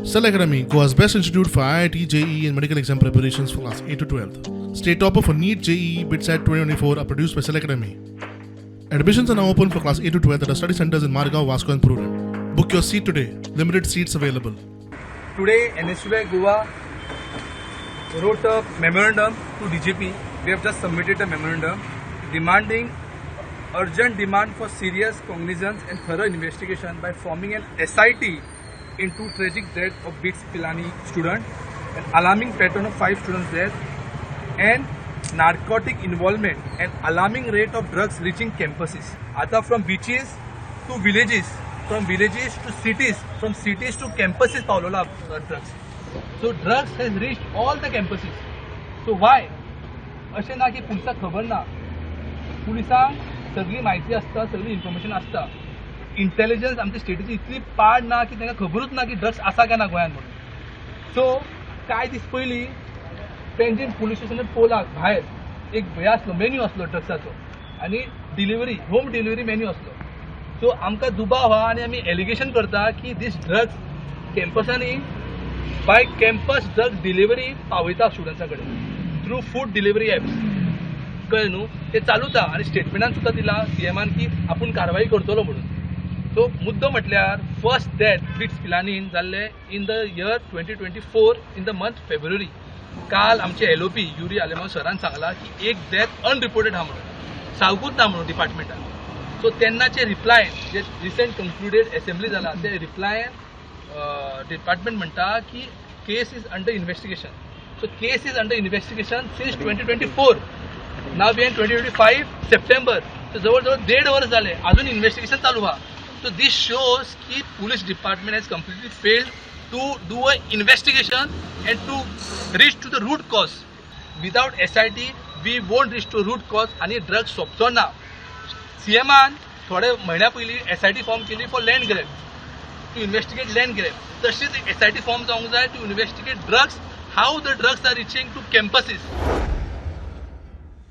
Cell Academy, Goa's best institute for IIT, JEE, and medical exam preparations for class 8 to 12. State topper for NEET, JEE, BITSAT 2024 are produced by Cell Academy. Admissions are now open for class 8 to 12 at our study centers in Margao, Vasco, and Prudent. Book your seat today. Limited seats available. Today, NSUI Goa wrote a memorandum to DGP. We have just submitted a memorandum demanding urgent demand for serious cognizance and thorough investigation by forming an SIT into tragic death of BITS Pilani student, an alarming pattern of 5 students death, and narcotic involvement and alarming rate of drugs reaching campuses. आता from beaches to villages, from villages to cities, from cities to campuses पावलेलो drugs. So drugs has reached all the campuses. So why? अशें ना की पुलिसांक खबर ना. पुलिसांक सगळी म्हायती आसता, सगळी इन्फॉर्मेशन आसता. इंटेलिजन्स आमच्या स्टेटीची इतली पाड ना की तांकां खबरूच ना की ड्रग्स आसा काय ना गोंयांत म्हणून. सो कांय दीस पयलीं पेंजीम पुलीस स्टेशनार पोलाक भायर एक हे आसलो, मेन्यू आसलो ड्रग्साचो आनी डिलिव्हरी, होम डिलिव्हरी मेन्यू आसलो. सो आमकां दुबाव आहा आनी आमी एलिगेशन करता की दीस ड्रग्स कॅम्पसांनी बाय कॅम्पस ड्रग डिलिव्हरी पावयता स्टुडंट्सां कडेन थ्रू फूड डिलिव्हरी एप्स. कळ्ळें न्हू? ते चालूच आहा आनी स्टेटमेंटान सुद्दां दिला सीएमान की आपूण कारवाई करतलो म्हणून. सो मुद्दो म्हटल्यार फर्स्ट डेथ बिट्स पिलानीन जाल्ले in the year 2024 in the month February. काल आमचे एलओपी युरी आलेमाव सरान सांगला की एक डेथ अनरिपोर्टेड आहा म्हणून, सांगूच ना म्हणून डिपार्टमेंटान. सो तेन्नाचे रिप्लायन जे रिसंट कंक्लुडेड एसेंब्ली जाला ते रिप्लायन डिपार्टमेंट म्हणटा की case is under investigation. So case is under investigation since 2024. Now we in 2025 September. So जवळ जवळ देड वर्स जाले, अजून इन्व्हेस्टिगेशन चालू आहा. सो दीस शोज की police department has completely failed to do a investigation and to reach to the root cause. Without SIT we won't reach to root cause आनी ड्रग्स सोंपचो ना. सीएमान थोडे म्हयन्या पयलीं एसआयटी फॉर्म केली for land grab, to investigate land grab. तशीच SIT form जावंक जाय to investigate drugs, how the drugs are reaching to campuses.